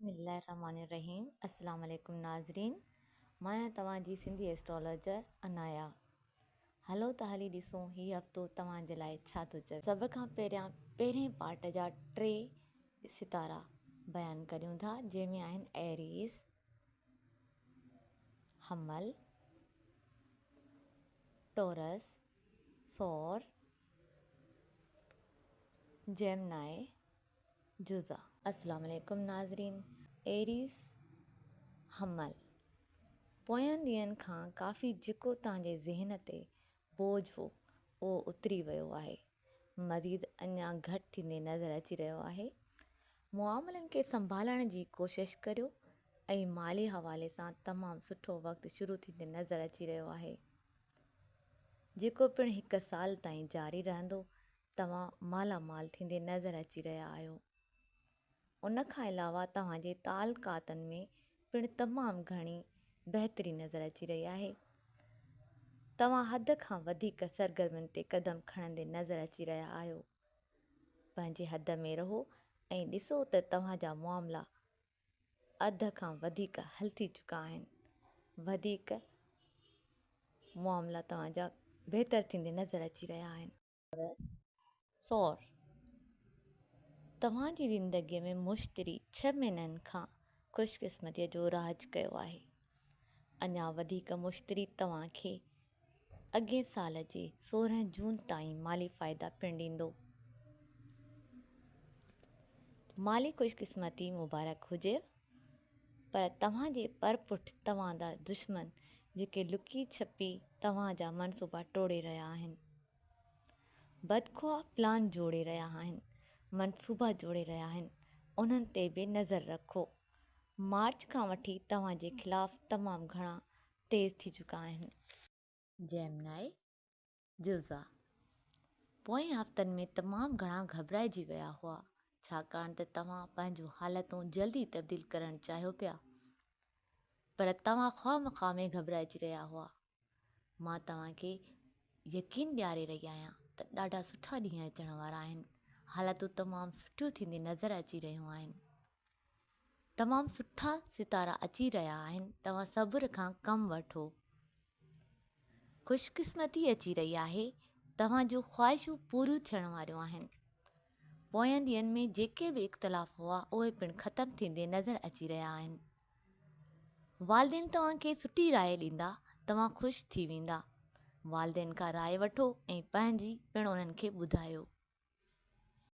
بسم الله الرحمٰن الرحيم السلام عليڪم ناظرين مان آهيان توهان جي سنڌي ايسٽرالوجر عنايا هلو ته هلي ڏسون هي هفتو توهان جي لاء ڇا ٿو چوي. سڀ کان پهريان پهرين پارٽ جا ٽي ستارا بيان ڪريون ٿا جنهن ۾ آهن ايريز، حمل، ٽورس، ثور، جيمنائي، جوزا. السلام عليڪم ناظرين ايريز حمل پوين ڏينهن کان ڪافي جيڪو توهان جي ذهن تي بوجھ هو اهو اتري ويو آهي مزيد اڃا گهٽ ٿيندي نظر اچي رهيو آهي معاملن کي سنڀالڻ جي ڪوشش ڪريو ۽ مالي حوالي سان تمام سٺو وقت شروع ٿيندي نظر اچي رهيو آهي جيڪو پڻ هڪ سال تائين جاري رهندو توهان مالا مال ٿيندي نظر اچي رهيا آهيو. ان کان علاوه توهان جي تعلقاتن ۾ پڻ تمام گهڻي بهتري نظر اچي رهي آهي. توهان حد کان وڌيڪ سرگرمين تي قدم کڻندي نظر اچي رهيا آهيو. پنهنجي حد ۾ رهو ۽ ڏسو ته توهان جا معاملا اڌ کان وڌيڪ حل ٿي چڪا آهن. وڌيڪ معاملا توهان جا بهتر ٿيندي نظر اچي رهيا آهن. سور، توهان جي زندگيء ۾ مشتري ڇهه مهينن کان خوش قسمتيء جو راڄ ڪيو آهي. اڃا وڌيڪ مشتري توهان کي اڳئين سال جي 16 جون تائين مالي فائدا پڻ ڏيندو. مالي خوش قسمتي مبارڪ هجيو پر توهان جي پرپٺ توهان دا دشمن جيڪي لڪي ڇپي توهان جا منصوبا ٽوڙي رهيا آهن. بدخواه پلان جوڙي رهيا آهن، منصوبا جوڙي رهيا آهن، انهن تي به نظر رکو. مارچ کان وٺي توهان جي خلاف تمام گهڻا تيز ٿي چڪا آهن. جيمنائي جوزا پوئين هفتن ۾ تمام گهڻا گهٻرائجي ويا هئا، ڇاڪاڻ ته توهان پنهنجون حالتون جلدي تبديل ڪرڻ چاهيو پيا، پر توهان خوامخواه ۾ گهٻرائجي رهيا هئا. مان توهان کي يقين ڏياري رهي آهيان ته ڏاڍا سٺا ڏينهن اچڻ وارا آهن. حالتون تمام سٺيون ٿيندي نظر اچي رهيون آهن. تمام سٺا ستارا اچي رهيا آهن، توهان صبر کان ڪم وٺو. خوش قسمتي اچي رهي آهي، توهان جون خواهشون پوريون ٿيڻ واريون آهن. پوين ڏينهن ۾ جيڪي به اختلاف هئا اهي پڻ ختم ٿيندي نظر اچي رهيا آهن. والدين توهان کي سٺي راء ڏيندا، توهان خوش ٿي ويندا. والدين کان راء وٺو ۽ پنهنجي پڻ انهن کي ٻڌايو.